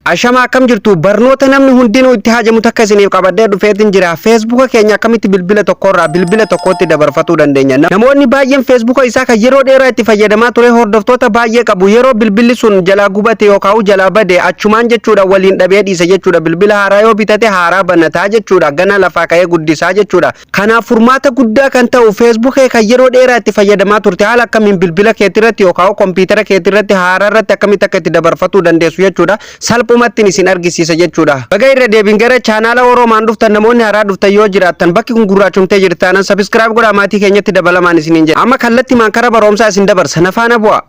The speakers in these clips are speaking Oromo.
Ashama, akkam jirtu? Barnoota namni hundinuu itti hajamu takka isiniif qabadhee dhufeetin jira. Feesbuuka keenya akkamitti bilbila tokkorraa bilbila tokkotti dabarfatuu dandeenya? Namoonni baay'een feesbuuka isaa kan yeroo dheeraa itti fayyadamaa ture, hordoftoota baay'ee qabu, yeroo bilbilli sun jalaa gubate yookaan jalaa bade, achumaan jechuudha waliin dhabee dhiise jechuudha. Bilbila haaraa yoo bitate haaraa banataa jechuudha. Gana lafaa ka'ee guddisaa jechuudha. Kanaaf furmaata guddaa kan ta'u, feesbuuka kan yeroo dheeraa itti fayyadamaa turte haala akkamiin bilbila keetirratti yookaan kompiitara keetirratti haaraa irratti akkamitti akka itti dabarfatuu dandeessu jechuudha. Salphumatti isin argisiisa jechuudha. Baga irra deebiin gara chaanaala Oroomaan dhuftan. Namoonni haaraa dhuftan yoo jiraattan, bakki kun gurraachomtee jirtaanan subscribe godhaa, maatii keenyatti dabalamaan isiniin jedha. Amma kallattimaan kara barumsaa isin dabarsa, na faana bu'a.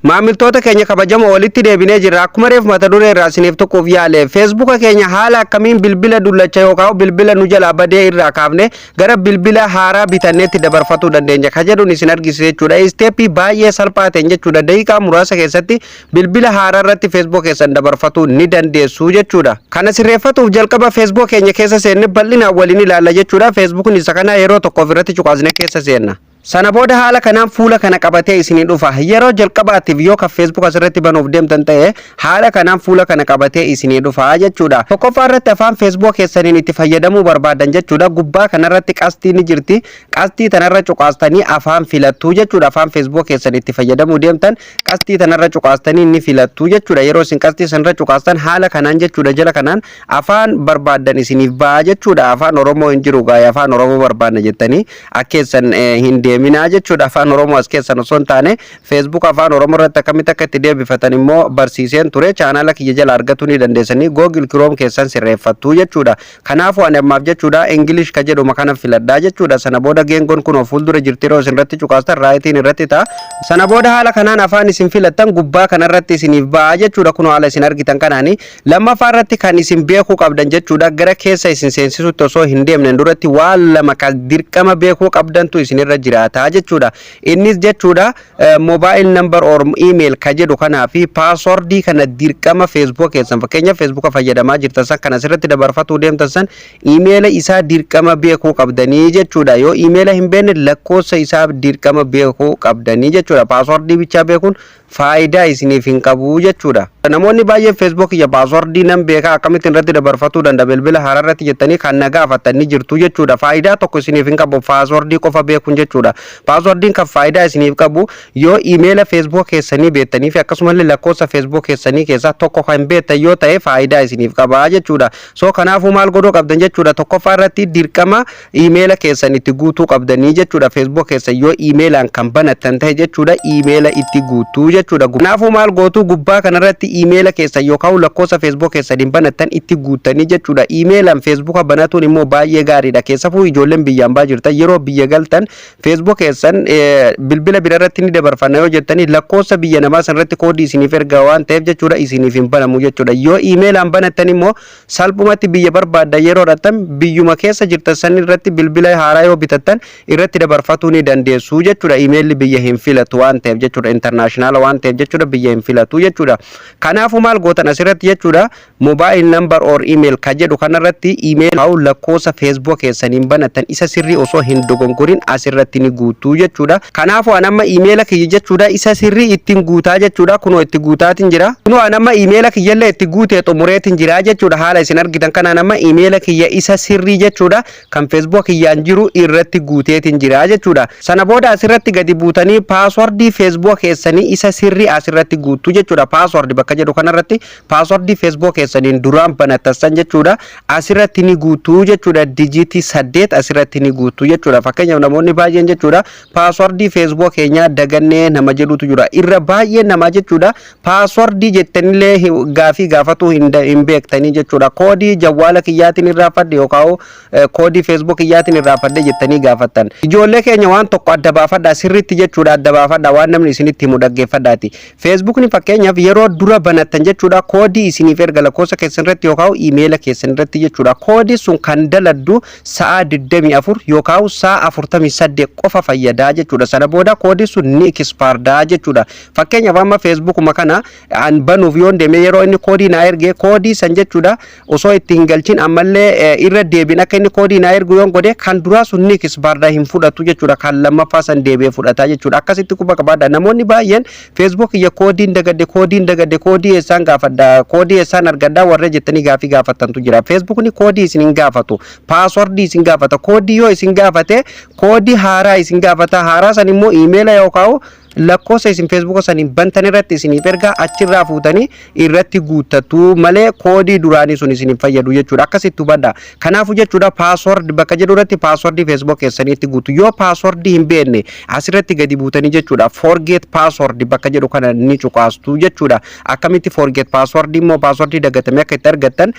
Maamiltoota keenya kabajamoo, walitti deebinee jirra. Akkuma reef mata duree irraa isiniif tuquuf yaale, feesbuuka keenya haala akkamiin bilbila dullacha yookaan bilbila nu jalaa badee irraa kaafne gara bilbila haaraa bitanneetti dabarfatuu dandeenya ka jedhuun isin argisiisa jechuudha. Step baay'ee salphaa ta'een jechuudha. Daqiiqaa muraasa keessatti bilbila haaraa irratti feesbuuk keessan dabarfatuu ni dandeessu jechuudha. Kana sirreeffatuuf jalqaba feesbuuk keenya keessa seenne bal'inaan waliin ilaalla jechuudha. Feesbuukni isa kana yeroo tokkoof irratti cuqaasne keessa seenna. Sana booda haala kanaan fuula kana qabatee isinii dhufa. Yeroo jalqabaatiif yoo kan Facebook asirratti banuuf deemtan ta'e, haala kanaan fuula kana qabatee isinii dhufa jechuudha. Tokkoffaa irratti afaan Facebook keessaniin itti fayyadamuu barbaadan jechuudha. Gubbaa kanarratti qastii ni jirti. Qastii tanarra cuqaastanii afaan filattuu jechuudha. Afaan Facebook keessan itti fayyadamuu deemtan qastii tanarra cuqaastanii ni filattuu jechuudha. Yeroo isin qastii sanarra cuqaastan haala kanaan jechuudha, jala kanaan afaan barbaaddan isiniif ba'a jechuudha. Afaan Oromoo hin jiru gaa'ee afaan Oromoo barbaadna jettanii akkeessan hin deeminaa jechuudha. Afaan Oromoo as keessan osoo hin taane, Facebook afaan Oromoo irratti akkamitti akka itti deebifatan immoo barsiiseen ture. Chaanaala kiyya jala argatuu ni dandeessanii. Google Chrome keessan sirreeffattu jechuudha. Kanaafuu ani ammaaf jechuudha English ka jedhuma kana filadhaa jechuudha. Sana booda geengoon kun fuuldura jirti, yeroo isin irratti cuqaastan rightiin irratti ta'a. Sana booda haala kanaan afaan isin filattan gubbaa kanarratti isiniif ba'a jechuudha. Kun haala isin argitan kanaani. Lammaffaa irratti kan isin beekuu qabdan jechuudha, gara keessa isin seensisutti osoo hin deemne duratti waan lama kan dirqama beekuu qabdantu isinirra jiraata jechuudha. Innis jechuudha mobile number or email ka jedhu kanaa fi passwordii kana dirqama Facebook keessan, fakkeenya Facebook fayyadamaa jirtan san kana asirratti dabarfatuu deemtan san, imeela isaa dirqama beekuu qabdanii jechuudha. Yoo imeela hin beekne, lakkoofsa isaa dirqama beekuu qabdanii jechuudha. Passwordii bichaa beekuun faayidaa isiniif hin qabu jechuudha. Namoonni baay'een Facebook kiyya passwordii nan beekaa, akkamittiin irratti dabarfatuu danda'a bilbila haaraa irratti jettanii kan na gaafatan ni jirtu jechuudha. Faayidaa tokko isiniif hin qabu passwordii qofa beekuun jechuudha. Passwordiin kan faayidaa isiniif qabu yoo imeela Facebook keessanii beektanii fi akkasumallee lakkoofsa Facebook keessanii keessaa tokko kan beektan yoo ta'e, faayidaa isiniif qaba jechuudha. So kanaafuu maal godhuu qabdan jechuudha? Tokkoffaa irratti dirqama imeela keessan itti guutuu qabdanii jechuudha. Facebook keessan yoo imeelaan kan banattan ta'e jechuudha, imeela itti guutuu jechuudha. Kanaafuu maal gootu? Gubbaa kanarratti imeela keessan yookaan lakkoofsa Facebook keessaniin banattan itti guuttanii jechuudha. Imeelaan Facebook banatuun immoo baay'ee gaariidha. Keessafuu ijoolleen biyyaan baa jirtan, yeroo biyya galtan Facebook keessan bilbila bira irratti ni dabarfanna yoo jettanii, lakkoofsa biyya namaa sanarratti koodii isiniif ergaa waan ta'eef jechuudha, isiniif hin banamu jechuudha. Yoo imeelaan banattan immoo salphumatti biyya barbaaddan yeroo dhattan, biyyuma keessa jirtan san irratti bilbila haaraa yoo bitattan irratti dabarfatuu ni dandeessu jechuudha. Imeelli biyya hin filatu waan ta'eef jechuudha. International waan ta'eef jechuudha, biyya hin filatu jechuudha. Kanaafuu maal gootan asirratti jechuudha? Mobile number or email ka jedhu kanarratti email haa lakkoofsa Facebook keessaniin banattan isa sirrii osoo hin dogongorin asirratti ni guutuu jechuudha. Kanaafuu an amma imeela kiyya jechuudha isa sirrii ittiin guutaa jechuudha. Kunoo itti guutaatiin jira. Kunoo an amma imeela kiyyallee itti guutee xumureetiin jira jechuudha. Haala isin argitan kanaan amma imeela kiyya isa sirrii jechuudha kan Facebook kiyyaan jiru irratti guuteetiin jira jechuudha. Sana booda asirratti gadi buutanii passwordii Facebook keessanii isa sirrii asirratti guutuu jechuudha. Password bakka jedhu kanarratti passwordii Facebook keessaniin duraan banattan san jechuudha asirratti ni guutuu jechuudha. Dijiitii 8 asirratti ni guutuu jechuudha. Fakkeenyaaf namoonni baay'een jechuudha passwordii Facebook keenyaa dagannee nama jedhutu jira. Irra baay'een namaa jechuudha passwordii jettanillee gaafii gaafatuu hin beektanii jechuudha. Koodii jawwaala kiyyaatiin irraanfadhe yookaan koodii Facebook kiyyaatiin irraanfadhe jettanii gaafattan. Ijoollee keenya, waan tokko adda baafadhaa sirriitti jechuudha, adda baafadhaa, waan namni isinitti himu dhaggeeffadhaati. Feesbuukni fakkeenyaaf yeroo dura banattan jechuudha koodii isiniif erga lakkoofsa keessan irratti yookaan iimeela keessan irratti jechuudha. Koodii sun kan daladdu sa'a 24 yookaan sa'a 48 qofa fayyadaa jechuudha. Sana booda koodiin sun ni expiredaa jechuudha. Fakkeenyaaf, amma Feesbuukuma kana an banuuf yoon deeme, yeroo inni koodii naa erge, koodii san jechuudha osoo itti hin galchin ammallee irra deebiin akka inni koodii naa ergu yoon godhe, kan duraa sun ni expiredaa, hin fudhatu jechuudha. Kan lammaffaa san deebi'ee fudhata jechuudha. Akkasitti quba qabaadha. Namoonni baay'een "Facebook kiyya koodiin dagadde, koodiin dagadde, koodii eessaan gaafadha, koodii eessaan argadha?" warra jettanii gaafii gaafattantu jira. Feesbuukni koodii isin hin gaafatu, passwordii isin gaafata. Koodii yoo isin gaafate, koodii haaraa isin gaafata. Haaraa san immoo iimeela yookaan lakkoofsa isin Feesbuuka saniin bantan irratti isiniif ergaa, achirraa fuutanii irratti guuttattu malee koodii duraanii sun isin hin fayyadu jechuudha. Akkasitti hubadha. Kanaafuu jechuudha, password bakka jedhu irratti passwordii Facebook keessaniitti guutu. Yoo passwordii hin beekne, asirratti gadi buutanii jechuudha, forget password bakka jedhu kana ni cuqaastu jechuudha. Akkamitti forget password immoo, passwordii dagatame akka itti argattan,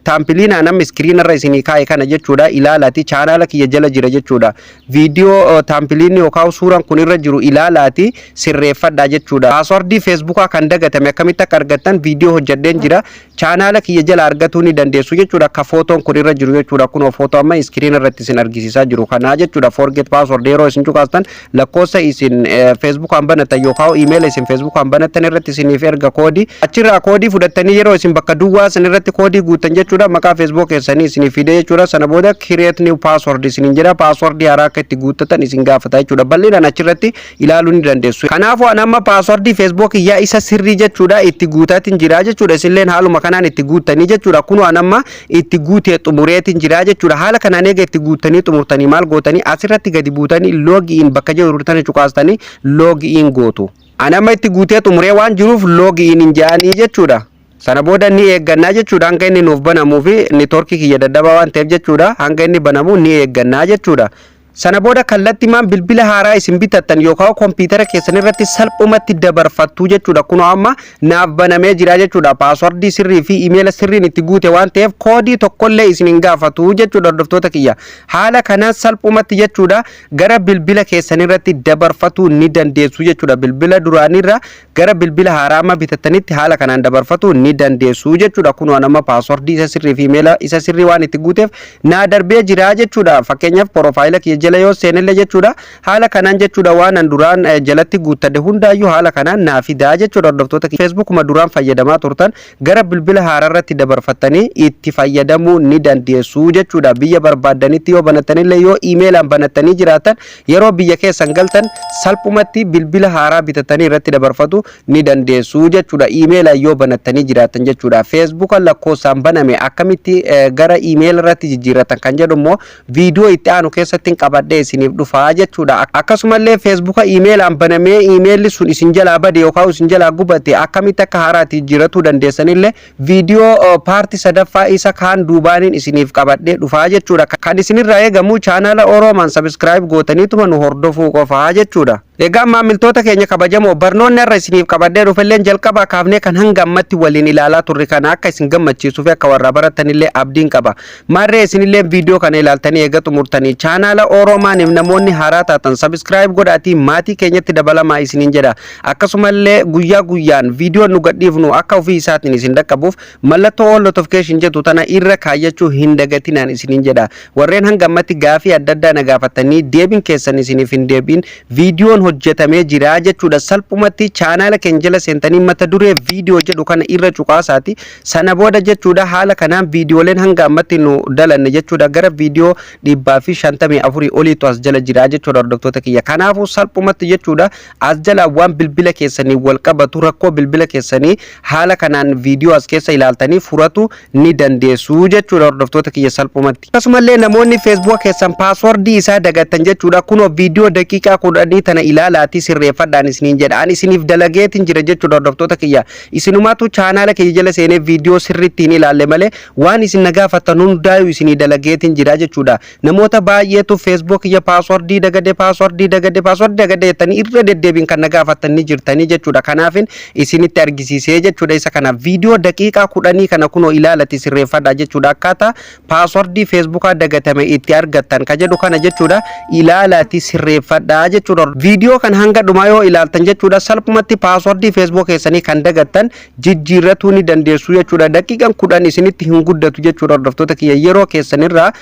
thumbnailiinaa namni screen irra isinii kaa'e kana jechuudha ilaalaati, chaanaala kiyya jala jira jechuudha. Viidiyoo thumbnailiin yookaan suuraan kun irra jiru ilaalaati sirreeffadhaa jechuudha. Passwordii Feesbuukaa kan dagatame akkamitti akka argattan viidiyoo hojjedheen jira. Chaanaala kiyya jala argatuu ni dandeessu jechuudha. Akka footoon kun irra jiru jechuudha. Kunoo footoo amma screen irratti isin argisiisaa jiru kanaa jechuudha. Forget password yeroo isin cuqaastan, lakkoofsa isin Feesbuukaan banattan yookaan iimeela isin Feesbuukaan banattan irratti isiniif erga koodii. Achirraa koodii fudhattanii yeroo isin bakka duwwaa san irratti koodii guuttan jechuudha. Maqaa Facebook keessanii isiniif fide jechuudha. Sana booda create new password isiniin jedha. Passwordii haaraa akka itti guuttatan isin gaafata jechuudha. Bal'inaan achirratti ilaaluu ni dandeessu. Kanaafuu an amma passwordii Facebook iyyaa isa sirrii jechuudha itti guutaatiin jira jechuudha. Isinleen haaluma kanaan itti guuttanii jechuudha. Kunoo an amma itti guutee xumureetiin jira jechuudha. Haala kanaan eega itti guuttanii xumurtanii, maal gootanii? Asirratti gadi buutanii login bakka jedhu tana cuqaastanii login gootu. An amma itti guutee xumuree waan jiruuf login hin jedhanii jechuudha. Sana booda ni eeggannaa jechuudha, hanga inni nuuf banamuu fi networkii kiyya daddabaa waan ta'eef jechuudha, hanga inni banamu ni eeggannaa jechuudha. Sana booda kallattimaan bilbila haaraa isin bitattan yookaan kompiitara keessan irratti salphumatti dabarfattu jechuudha. Kunoo amma naaf banamee jira jechuudha. Passwordii sirrii fi imeela sirriin itti guute waan ta'eef koodii tokkollee isin hin gaafatu jechuudha, hordoftoota kiyya. Haala kanaan salphumatti jechuudha gara bilbila keessan irratti dabarfatuu ni dandeessu jechuudha. Bilbila duraanirra gara bilbila haaraa amma bitattanitti haala kanaan dabarfatuu ni dandeessu jechuudha. Kunoo amma passwordii isa sirrii fi imeela isa sirrii waan itti guuteef naa darbee jira jechuudha. Fakkeenyaaf, profile kiyya jala yoo seenellee jechuudha, haala kanaan jechuudha waan an duraan jalatti guuttadhe hundaayyuu haala kanaan naa fidaa jechuudha. Hordoftoota, Feesbuukuma duraan fayyadamaa turtan gara bilbila haaraa irratti dabarfattanii itti fayyadamuu ni dandeessu jechuudha. Biyya barbaaddanitti yoo banattanillee, yoo iimeelaan banattanii jiraatan, yeroo biyya keessan galtan salphumatti bilbila haaraa bitatanii irratti dabarfatu ni dandeessu jechuudha. Iimeelaan yoo banattanii jiraatan jechuudha. Feesbuuka lakkoofsaan baname akkamitti gara iimeela irratti jijjiirratan kan jedhu immoo viidiyoo itti aanu keessatti qabadhee isiniif dhufaa jechuudha. Akkasumallee Feesbuuka iimeelaan banamee iimeelli sun isin jalaa bade yookaan isin jalaa gubate akkamitti akka haaraatti jijjiirratuu dandeessanillee viidiyoo partii sadaffaa isa kaan duubaaniin isiniif qabadhee dhufaa jechuudha. Kan isinirraa eegamu chaanala Oroomaan subscribe gootaniituma nu hordofuu qofaa jechuudha. Egaa maamiltoota keenya kabajamoo, barnoonni har'a isiniif qabadhee dhufelleen jalqabaa kaafnee kan hanga ammatti waliin ilaalaa turre kana akka isin gammachiisuu fi akka warra baratanillee abdiin qaba. Maarree isinillee viidiyoo kana ilaaltanii eega xumurtanii, chaanaala Oroomaaniif namoonni haaraa taatan subscribe godhaatii maatii keenyatti dabalamaa isiniin jedha. Akkasumallee guyyaa guyyaan viidiyoo nu gadhiifnu akka ofii isaatiin isin dhaqqabuuf mallattoo all notification jedhu tana irra kaayyachuu hin dagatinaan isiniin jedha. Warreen hanga ammatti gaafii adda addaa na gaafatanii deebiin keessan isiniif hin deebiin, viidiyoon hojjetamee jira jechuudha. Salphumatti chaanaala keenya jala seentanii mata duree viidiyoo jedhu kana irra cuqaasaati. Sana booda jechuudha haala kanaan viidiyooleen hanga ammatti nu dalanne jechuudha gara viidiyoo 154 oliitu as jala jira jechuudha, hordoftoota kiyya. Kanaafuu salphumatti jechuudha as jala waan bilbila keessanii wal qabatu, rakkoo bilbila keessanii haala kanaan viidiyoo as keessa ilaaltanii furatu ni dandeessu jechuudha, hordoftoota kiyya, salphumatti. Akkasumallee namoonni Feesbuuka keessan passwordii isaa dagattan jechuudha, kunoo viidiyoo daqiiqaa 10 tana ilaalaatii sirreeffadhaan isiniin jedha. Ani isiniif dalageetiin jira jechuudha, hordoftoota kiyya. Isinumaatu chaanaala kiyya jala seenee viidiyoo sirriitti hin ilaalle malee waan isin na gaafattan hundaayyuu isinii dalageetiin jira jechuudha. Namoota baay'eetu "Facebook kiyya passwordii dagade, passwordii dagade, passwordii dagade" jettanii irra deddeebiin kan na gaafattan ni jirtanii jechuudha. Kanaafin isinitti argisiisee jechuudha isa kana, viidiyoo daqiiqaa 10 kana kunoo ilaalati sirreeffadha jechuudha. Akkaataa passwordii Feesbuukaa dagatame itti argattan ka jedhu kana jechuudha ilaalaati sirreeffadha jechuudha. Viidiyoo Viidiyoo kan hanga dhumaa yoo ilaaltan jechuudha, salphumatti passwordii Facebook keessanii kan dagattan jijjiirratuu ni dandeessu jechuudha. Daqiiqaan 10 isinitti hin guddatu jechuudha. Hordoftoota kiyya, yeroo keessanirraa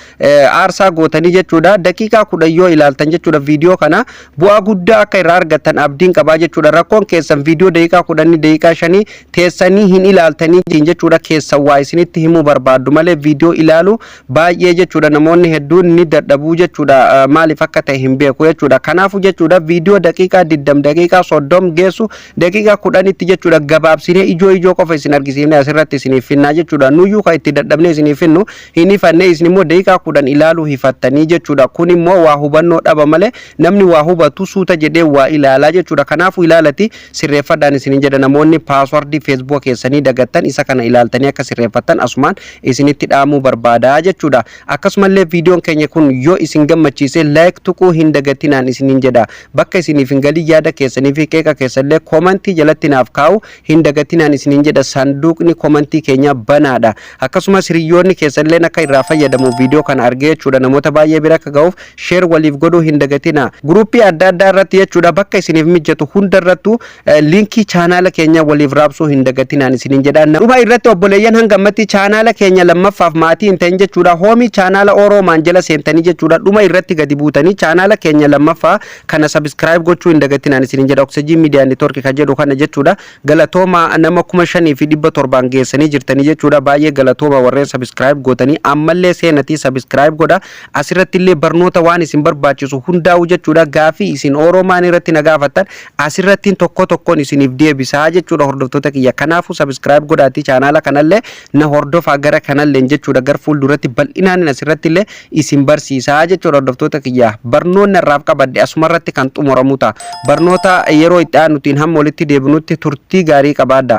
aarsaa gootanii jechuudha, daqiiqaa 10 yoo ilaaltan jechuudha, viidiyoo kana bu'aa guddaa akka irraa argattan abdiin qabaa jechuudha. Rakkoon keessan viidiyoo daqiiqaa 10, daqiiqaa 5 teessanii hin ilaaltanii jechuudha. Keessan waa isinitti himuu barbaaddu malee viidiyoo ilaalu baay'ee jechuudha namoonni hedduun ni dadhabuu jechuudha. Maaliif akka ta'e hin beeku jechuudha. Kanaafuu jechuudha, viidiyoo daqiiqaa 20, daqiiqaa 30 geessu daqiiqaa 10tti jechuudha gabaabsinee ijoo ijoo qofa isin argisiifne asirratti isiniif finnaa jechuudha. Nuyyuu kan itti dadhabnee isiniif finnu hin hifanne, isin immoo daqiiqaa 10 ilaaluu hifattanii jechuudha. Kun immoo waa hubannoo dhaba malee namni waa hubatu suuta jedhee waa ilaalaa jechuudha. Kanaafuu ilaalati sirreeffadhaan isinin jedha. Namoonni passwordii Facebook keessanii dagattan isa kana ilaaltanii akka sirreeffattan asumaan isinitti dhaamuu barbaadaa jechuudha. Akkasumallee viidiyoon keenya kun yoo isin gammachiise like tuquu hin dagatinaan isinin jedha. Bakka isiniif hin galin yaada keessanii fi qeeqa keessallee commentii jalatti naaf kaa'u hin dagatinaan isinin jedha. Sanduuqni commentii keenya banaadha. Akkasumas hiriyoonni keessallee akka irraa fayyadamu viidiyoo kana argee jechuudha, namoota baay'ee bira akka ga'uuf share waliif godhuu hin dagatina. Groupii adda addaa irratti jechuudha, bakka isiniif mijatu hunda irrattu linkii chaanaala keenya waliif raabsuu hin dagatinaan isinin jedha. Dhuma irratti, obboleeyyan hanga ammatti chaanaala keenya lammaffaaf maatii hin ta'in jechuudha, homeii chaanaala Oroomaan jala seentanii jechuudha, dhuma irratti gadi buutanii chaanaala keenya lammaffaa kana subscribe gochuu hin dagatinaan isinin jedha. Oksijii Miidiyaa Network kan jedhu kana jechuudha. Galatooma, nama 5700n geessanii jirtanii jechuudha. Baay'ee galatooma warreen subscribe gootanii. Ammallee seenatii subscribe godha. Asirratti illee barnoota waan isin barbaachisu hundaa'u jechuudha, gaafii isin Oroomaan irratti na gaafattan asirratti tokko tokkoon isiniif deebisaa jechuudha, hordoftoota kiyya. Kanaafuu subscribe godhaatii chaanaala kanallee na hordofaa. Gara kanallee jechuudha, gar fuulduratti bal'inaan asirratti illee isin barsiisaa jechuudha. Hordoftoota kiyya, barnoonni irraaf qabadde asumarratti kan xumuramu ta'a. Barnoota yeroo itti aanutiin hamma walitti deebinutti turtii gaarii qabaadha.